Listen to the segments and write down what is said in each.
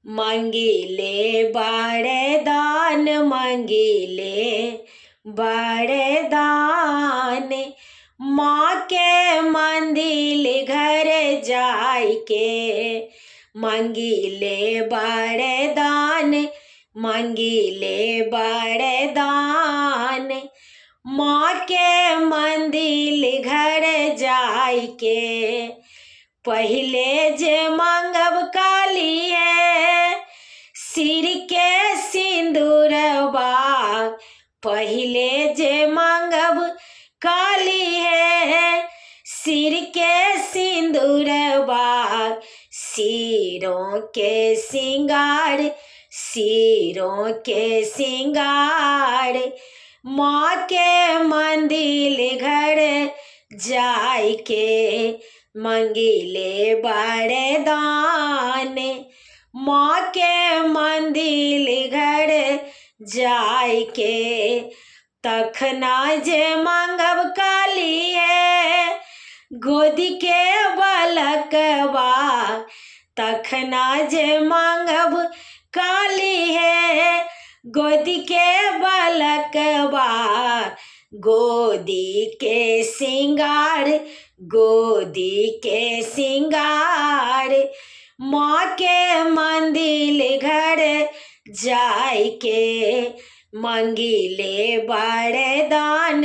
मंगिले बरदान, मंगिले बरदान, माँ के मंदिर घर जाइके। मंगिले बरदान, मंगिले बरदान, माँ के मंदिर घर जाइके। पहिले जे मांगब काली है सिर के सिंदूरबा, पहिले जे मांगब काली है सिर के सिंदूरबा, सिरों के सिंगार, सिरों के सिंगार, माँ के मंदिर घर जाइके। मंगिले बरदान, माँ के मंदिर घर जाइके। तखना जे मांगब काली है गोदी के बलकवा, तखना जे मांगब काली है गोदी के बलकवा, गोदी के सिंगार, गोदी के सिंगार, माँ के मंदिर घर जाइके। मंगिले बरदान,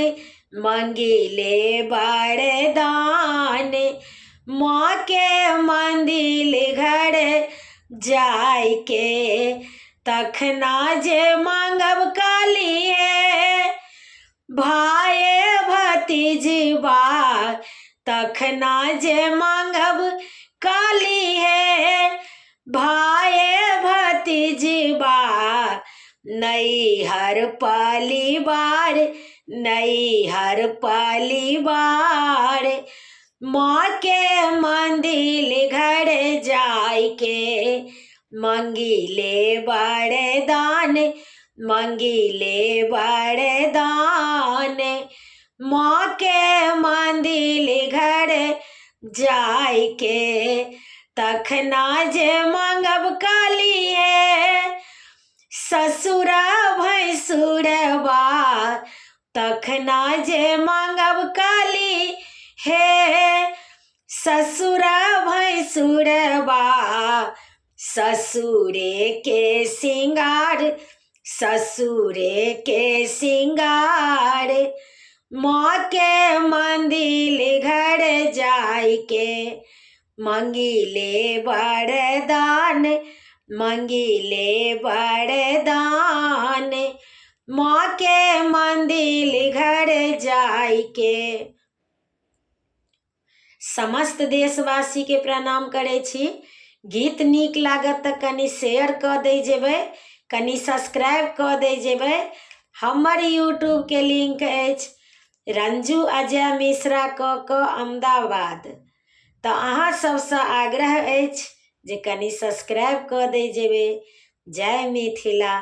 मंगिले बरदान, माँ के मंदिर घर जाइके। तखना जे मांगब काली है भाए भतीजबा, तखना जे मांगब काली है भाए भतीजबा, नैहर पलिवार, नैहर पलिवार, माँ के मंदिर घर जाइके। मंगिले बरदान, मंगिले बरदान, माँ के मंदिर घर जाइके। तखना जे मांगब काली है ससुरा भैंसुरबा, तखना जे मांगब काली हे ससुरा भैंसुरबा, ससुरे के सिंगार, ससुरे के सिंगार, माँ के मंदिर घर जाइके। मंगिले बरदान, मंगिले बरदान, माँ के मंदिर घर जाइके। समस्त देशवासीके प्रणाम करै छी। गीत नीक लागत तऽ कनि शेयर कऽ दै जेबै, कनि सब्सक्राइब कऽ दै जेबै। हमर यूट्यूबके लिंक अछि रंजू अजय मिश्रा कऽ कऽ अहमदाबाद। तऽ अहाँ सभसँ आग्रह अछि जे कनि सब्सक्राइब कऽ दै जेबै। जय मिथिला।